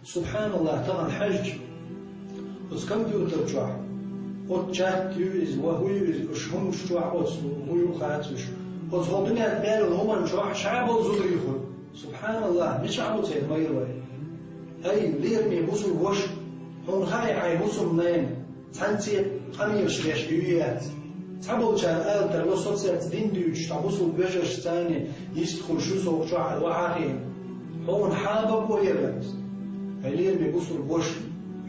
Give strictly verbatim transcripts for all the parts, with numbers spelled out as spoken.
Субханаллах, тахана хьаьжча, оцу компьютер чохь, оцу чат ю иза, ва хӀу ю иза, уьш хӀумаш чохь оцу хӀу ю хаьтташ. Оцу хӀокху дуьненна баьлла хӀуманна чохь ша болу зударий хуьлу. Субханаллах, мичахь бу церан майра вай? Ай, лераме бусулба ваша, хьуна хаьий хьайн хӀусамнана цхьаьнцце къамелаш деш ю яц? Цхьаболчара ала тарло, со цаьрца дин дуьйцуш, цхьа бусулба вежаршца цхьаьна йистхуьлуш ю со чохь вахьа хиъна. Хьуна хьан бакъо яра иза? Ай, лераме бусулба ваша,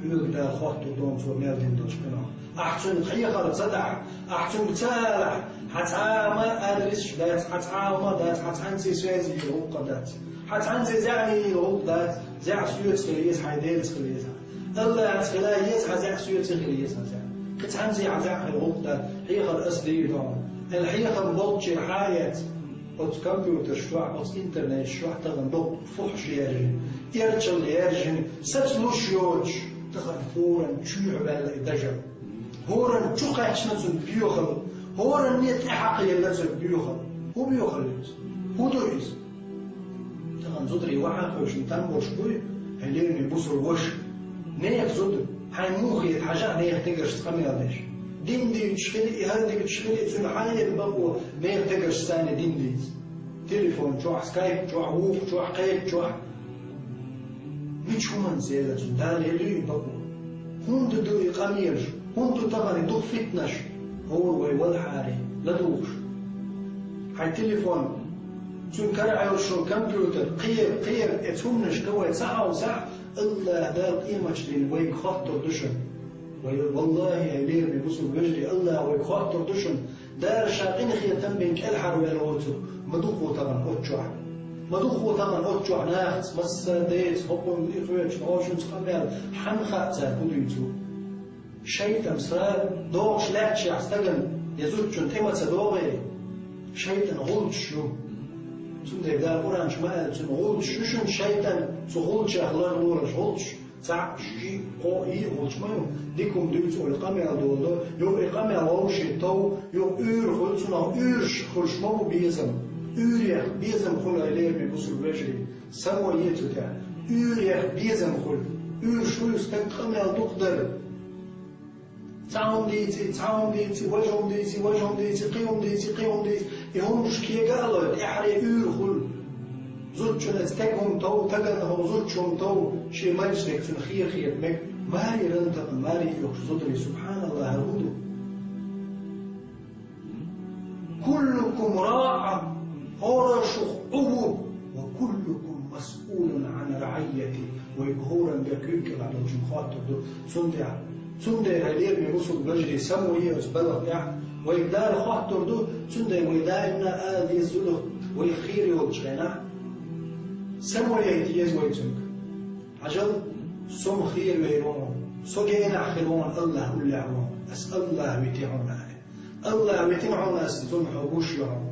хьоьга Дала хоттур ду цо мел дина долчу къинойх. Ахь цуьнга хьехар ца дахь, ахь цуьнга ца алахь, хьан цхьа а ма адресаш дац, хьан цхьа а ма дац, хьан цхьаьнцце связи йийла гӀуллакх дац, хьан цхьаьнцце зӀе йийла гӀуллакх дац, зӀе соьца хила еза, хьайн Делаца хила еза. Аллахьца хила еза хьан зӀе, соьца хила еза хьан зӀе. Кхин цхьаьнцце хьан зӀе хила гӀуллакх дац, хьехар ас дийр ду хьуна. Аьлла, хьехам болччера хьан а эцна, оцу компьютерш чохь, оцу интернеташ чохь тахана доккха фухӀаш яьржина, эрчалла яьржина, саца луш йоцуш, тахана хӀоранна чоьхьа ваьлла и дажар. ХӀоранна чу кхаьчна цуьнан боьхалла, хӀоранне тӀаьхьакхаелла цуьнан боьхалла. ХӀун боьхалла ю иза? ХӀун ду иза? Тахана зударий вахьа кхуьйсуш там болуш буй, хьайн лераме бусулба ваша. Нехан зуда, хьайн муха хета хьажа а нехан тегаршца къамел деш. Дин дуьйцуш хили, и хӀара дуьйцуш хили, цуьнан хьан яра бакъо нехан тегаршца цхьаьна дин дийца? Телефон чохь, скайп чохь, вукху чохь, кхечу чохь. Мича хӀуманца елла цуьнан Дала елла ю и бакъо? ХӀунда ду и къамелаш? ХӀунда ду тахана и дукха фитнаш? ХӀора вай валахьара, ладугӀуш. Хьайн телефон, цуьнан кара Ӏевлла шун компьютер, кхера, кхера, эцу хӀуманашка вай ца хьовсахь, Аллах Дала къематдийнахь вайга хоттур ду шуна. Вай, валлахи, хьайн лераме бусулба вежарий, Аллах вайга хоттур ду шуна. Дала ша къинхетам бина кӀелхьарваьлла воцург ма дукха ву тахана оцу чохь. Ма дукха ву тахана оцу чохь нахаца, массара а деца, хӀокхунна и кхечунна, хӀокхунца къамел, хьанна хаьа цара хӀун дуьйцу? ШайтӀан са догӀуш лаьтташехь стагана я зудчунна тӀе ма ца догӀий? ШайтӀан гӀулчаш ю. Цундела Дала Къуръан чу ма аьлла, цуьнан гӀулчаш ю шуна шайтӀан, цу гӀулчех ларлолаш гӀулчаш. Цхьаъ, шиъ, кхоъ, йиъ гӀулч ма ю, дика хӀума дуьйцу ойла къамел долу, юха и къамел вовшийн тов, юха уьйр хуьлу цунах, уьйраш хуьлуш ма бу безам. Уьйрех безам хуьлу, хьайн лераме бусулба вежарий, само е цу тӀехь. Уьйрех безам хуьлу. Уьйраш хуьлу стаг къамел дукха дара. Цхьа хӀума дийци, цхьа хӀума дийци, важа хӀума дийци, важа хӀума дийци, кхин хӀума дийци, кхин хӀума дийци. И хӀумаш кега а лой, тӀаьхьаре уьйр хуьлу. Зудчунна стеган хӀума тов, стагана хӀума зудчун хӀума тов, шен мачдерг цуьнан хера хета мега. Маре ран такъа, маре йохуш зударий, субханаллах, хӀун ду? Куллукум раъ, хӀора шух Ӏу ву, ва куллукум масъулун ан раъийяти, вайга хӀоранна бен куьйга кӀелахь долчунна хоттур ду. Цундела, цундела, хьайн лераме бусулба вежарий, само е оцу балха тӀехь, вайга Дала хоттур ду, цундела вай даимна ала деза зуда, вайх хера йолчу хенахь, само яйта еза вай цуьнга. Хьажал, со-м херавер ву хьуна, со генахь хир ву хьуна Аллах уллехь ву хьуна, ас Аллах вити хьуна аьлла. Аллах витина хьуна ас, цунна хьо гуш ю хьуна.